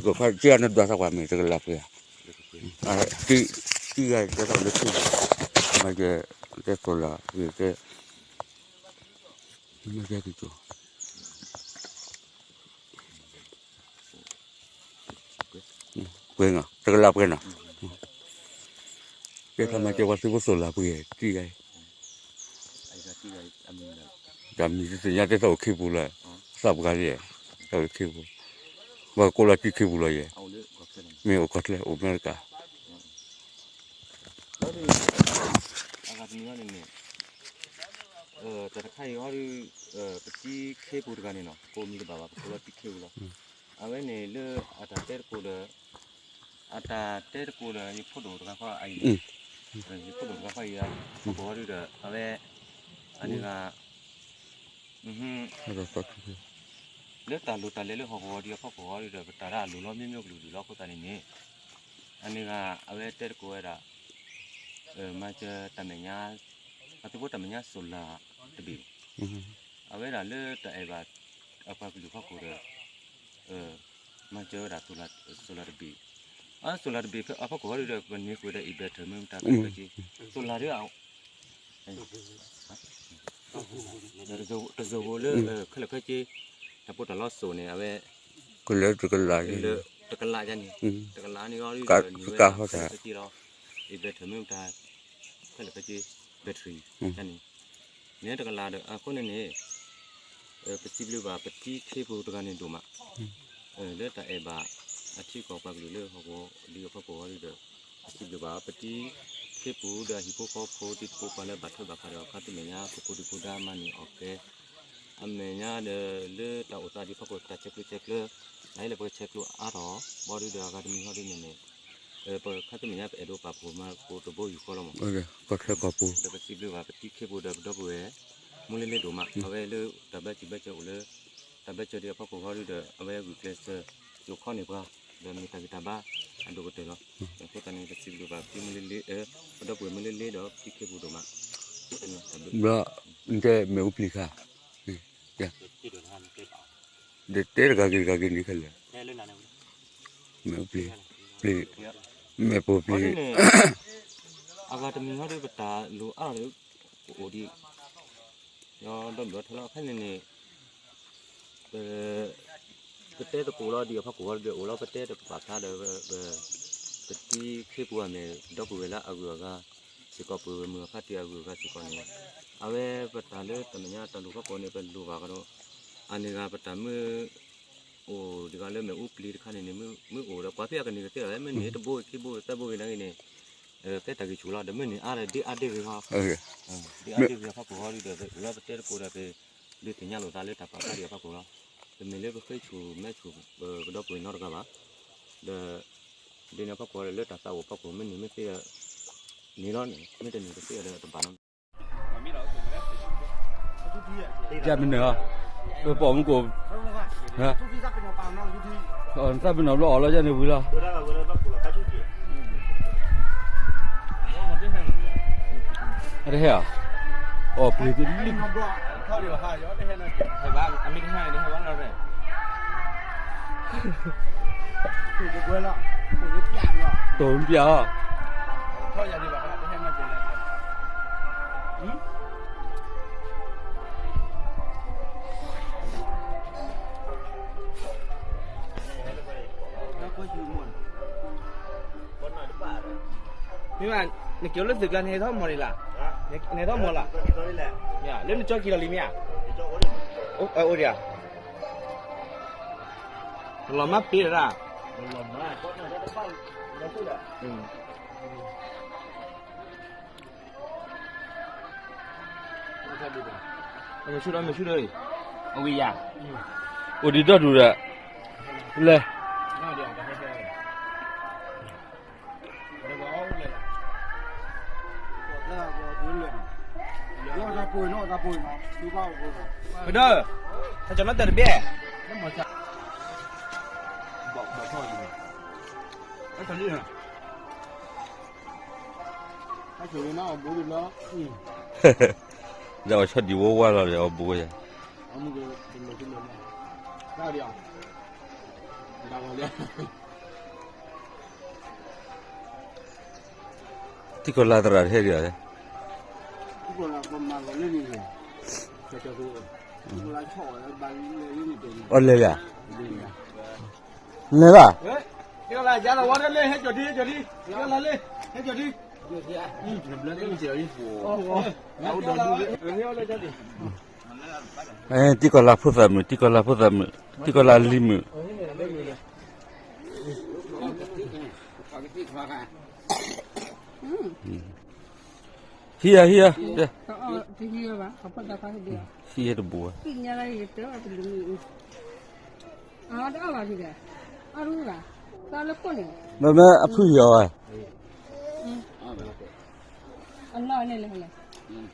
ကဖးက့ၤနဒွးသးကွၢ်မ့ၢ်တကလးပှဲၤဧါ, တံၢ်ဂၤတဲသးလၢထံၣ်, မ့ၢ်ကဲ, တဲသိးလၢ, ကဲ, မ့ၢ်ကဲက့ၤကၠိ, ပှဲၤနီၤ တကလးပှဲၤနီၤ, ကဲထီၣ်မ့ၢ်ကဲပှၤသုးဖိသိးလၢပှဲၤတံၢ်ဂၤ တၢ်မံၤတသ့ၣ်ညါတဲသးအိၣ်ခ့ပူၤလီၤ, သးပှၢ်လံ, တၢ်အိၣ်ခ့ပူၤ, ပှၤကိးလီၤတံၢ်ခ့ပူၤလီၤယဲ, မ့ၢ်အိၣ်ကီၢ်ချၢအိၣ်အမဲရကၤ, အဂၤတမံၤန့ၣ်, တၢ်တခါအံၤဟီဒုး, ပတံၢ်ခ့ပူၤတဂၤန့ၣ်နီၤ ကိးမံၤတဘၣ်ဘၣ် ပကိးလီၤတံၢ်ခ့ပူၤလီၤ, အဝဲန့ၣ်လၢအတၢ်တဲတကိးဒီး အတၢ်တဲတကိးဒီး ယဖိဒိၣ်တဂၤဃီအံၤ, ယဖိဒိၣ်တဂၤဃီအံၤ, ဟီၣ်ကဝီၤဒုဒီး အဝဲ, အန့ၣ်ဂၤ, လၢတၢ်လိၣ်တၢ်လဲၤလၢဟီၣ်ကဝီၤဒုအဖီခိၣ်ဃီဒုဒီး ပတၢ်ဒၣ်အလိၣ်လီၤ မ့ၢ်မ့ၢ်ကလုာ်ဒုးလီၤအဃိသတးန့ၣ်န့ၣ်, အန့ၣ်ဂၤ, အဝဲတဲတကိးဝဲဒၣ်, မၤစၢၤတၢ်မဲာ်ညါ, အသုးဖိတၢ်မဲာ်ညါစိၤလၤတဘ့ၣ်, အဝဲဒၣ်လၢတၢ်အဲၣ်ဘၣ်, အပှၤကလုာ်ဖီခိၣ်ဒီး, မၤစၢၤဝဲဒၣ်, စိၤလၤတဘ့ၣ်, အစိၤလၤတဘ့ၣ်အဖီခိၣ်ဃီဒုဒီး ပန့ၢ်ကွံာ်ဒီး အံၤဘဲၣ်ထၢၣ်မ့ၢ်တၢ်ခဲလၢာ်ခဲဆ့, စိၤလၤဒု, တစိၤဖိလၢ, ခဲလၢာ်ခဲဆ့, တၢ်ပီးတၢ်လီစိၤန့ၣ် အဝဲ, တကလးန့ၣ်, တကလးန့ၣ်ဂီဒုဒီး နံၤဝဲဒၣ်ခဲလၢာ်ခဲဆ့လီၤ, အံၤဘဲၣ်ထၢၣ်မ့ၢ်တၢ်, ခဲလၢာ်ခဲဆ့, ဘဲၣ်ထရံၣ်, န့ၣ်, န့ၣ်တကလးဒီးအဃိန့ၣ်န့ၣ် ပစံးဘျုးဘၣ်ပတံၢ်ခ့ပူၤတဂၤန့ၣ်ဒိၣ်မး, လၢတၢ်အဲၣ်ဘၣ်, အထံကီၢ်ပှၤကလုာ်လၢဟီၣ်ကဝီၤဒုအဖီခိၣ်ဃီဒုဒီး, ပစံးဘျုးဘၣ်ပတံၢ်ခ့ပူၤဒီးအဟံၣ်ဖိဃီဖိတံၤသကိးပှၤလၢဘၣ်ထွဲဘၣ်ဃးဒီးခါသူမဲာ်ညါ ပဖိဒံဖိဒါမၤန့ၢ်အီၣ်ကဲ, အမဲာ်ညါဒီးလၢတၢ်အိၣ်သးဒ်ဖီခိၣ်တၢ်ဆဲးကျိးဆဲးကျၢ, နဟဲလၢပှၤဆဲးကျိးအါထီၣ်, ဘီဒုဒီးအဂၤတမံၤဟီဒ်န့ၣ်န့ၣ်, ပခါသူမဲာ်ညါပအဲၣ်ဒိးပာ်ဖှိၣ်မၤကိးတဘိယူၢ်ဃီလီၤမး, ကီၢ်ချၢကီၢ်ပူၤ, ဒီးပစံးဘျုးဘၣ်ပတံၢ်ခ့ပူၤဒီးပဒီပုၢ်ဝဲၢ်, မူလ့လ့ဒိၣ်မး အဝဲလၢတၢ်ဘၢစံးဘၢစၢၤအိၣ်လၢ, တၢ်ဘၢစၢၤဒ်အဖီခိၣ်ဃီဒုဒီး အဝဲဂုာ်ကျဲးစၢး, ယိၤခီန့ၢ်ပှၤ, ဒီးမ့ၢ်တၢ်ဂံၢ်တၢ်ဘါ, အဒိၣ်ကတၢၢ်လီၤ, အဃိသတးန့ၣ် ပစံးဘျုးဘၣ်ပတံၢ်မူလ့လ့, ပဒီပုၢ်ဝဲၢ်မူလ့လ့ဒီးပတံၢ်ခ့ပူၤဒိၣ်မး, ဘျီ, နတဲမ့ၣ်အူပျံၤခါ, တဲတဂၤဂ့ၤတဂၤဂ့ၤန့ၣ်ခဲလၢာ်, မ့ၣ်အူပျံၤ, ပျံၤ, မ့ၣ်ပိၢ်ပျံၤ, အဂၤတမံၤဟီဒ်ပတၢ်လိၣ်အါဒီး, ကအိၣ်ဒံး, ဒီးဒီးဘျီထဲလီၤခဲန့ၣ်န့ၣ်, ပတဲသကိးလီၤဒ်အဖီခိၣ်ဃီဒီးအိၣ်လီၤ ပတဲတကပာ်ဖျါဒီး, ပတံၢ်ခ့ပူၤအမဲာ် ဒီပုၢ်ဝဲၢ်လၢအဂုၤအဂၤ, စ့ၢ်ကီးပမုၢ်အဖါတံၢ်အဂုၤအဂၤစ့ၢ်ကီးန့ၣ်, အဝဲပတၢ်လၢတၢ်မဲာ်ညါတၢ်လိၣ်ဖီခိၣ်န့ၣ် ပလိၣ်ဘၣ်ကဒီး, အန့ၣ်ဂၤပတၢ်မ့ၢ်, အိၣ်ဒ်ဂၤလၢမ့ၣ်အူပျံၤတခါန့ၣ်န့ၣ် မ့ၢ်အိၣ်ဒီးပှၤဖဲအကန့ၢ်ကသ့အီၤ မ့ၢ်န့ၢ်တဘိဂ့ၤခံဘိဂ့ၤသၢဘိဂ့ၤနာ်ဂ့ၤန့ၣ်, ကဲတၢ်ဂံၢ်ဆူၣ်လီၤ ဒီးမ့ၢ်န့ၢ်အါဒီးဒ်အါဒ်ဂ့ၤဟီ, ဒ်အါဒ်ဂ့ၤအဖီခိၣ်ဃီဒီး လၢပတဲသကိးဒီးပ, ဒုးသ့ၣ်ညါလိာ်သးလၢတၢ်ပာ်ဖျါဒံးအဖီခိၣ်လီၤ, တမ့ၢ်လၢပဃ့ဆူၣ်မဲဆူၣ်, ပဒီပုၢ်ဝဲၢ်နီတဂၤဘၣ်, ဒီး, ဒ်န့ၣ်အဖီခိၣ်လၢတၢ်သးအိၣ်ဖီခိၣ်မ့ၢ်န့ၢ်မ့ၢ်သ့ဒီး, န့ၢ်လီၤန့ၣ် မ့ၢ်တန့ၢ်ကသ့ဒီးတဘၣ်နီၤ ယမနုၤ, ပပိာ်မုၣ်ကိး, သးပ့ၤနီၣ်ဘျီအီၤလီၤယန့ၣ်ဝံၤလီၤ, အတဟဲဧါ, အီၣ်ပှ့ၤကလံၣ်, တိၢ်ပျၢ်အီၤ, မ့ၢ်ဘၣ်, နက့ၤအိၣ်လၢသုးကျါ နဟဲထီၣ်မီၢ်န့ၣ်လၢ, နဟဲထီၣ်မီၢ်လၢ, လၢနကၠီက့ၤလီၤလံမ့ၢ်ဧါ, အိၣ်ဒံးဧါ, တလီၤမၢ်ပ့ၤတဒၣ် မ့ၢ်ဆူၣ်ဒီး မ့ၢ်ဆူၣ်ဒီး, အဝံၤယၤ, အိၣ်ဒံးဒီဒူၣ်ဒီး, လဲၤ, ပဒၢ, ဟဲကၠီနီၣ်တၢ်တဘ့ၣ် ဒီးအီၤဆီဒံးဝဲဝါလီၤဒီးအီၤဘိယၤ, ထံကီၢ်လၢ်သရၣ်တဟဲဒံးဧါ, အီၣ်လဲၤလံဧါ, လဲၤဘၣ်, တံၢ်ကီၢ်လၢ်ဖိသၣ်မုၣ်, တံၢ်ကီၢ်လၢ်လံၤမုၣ်, တံၢ်ကီၢ်လၢ်လံၤမုၣ်, ဟံးဧါ ဟံးဧါ, ဟံးတဘူး, မ့မ့ၢ်အဖုၣ်ယီၤဧါ, အလီၢ်န့ၣ်လဲၣ်လဲၣ်,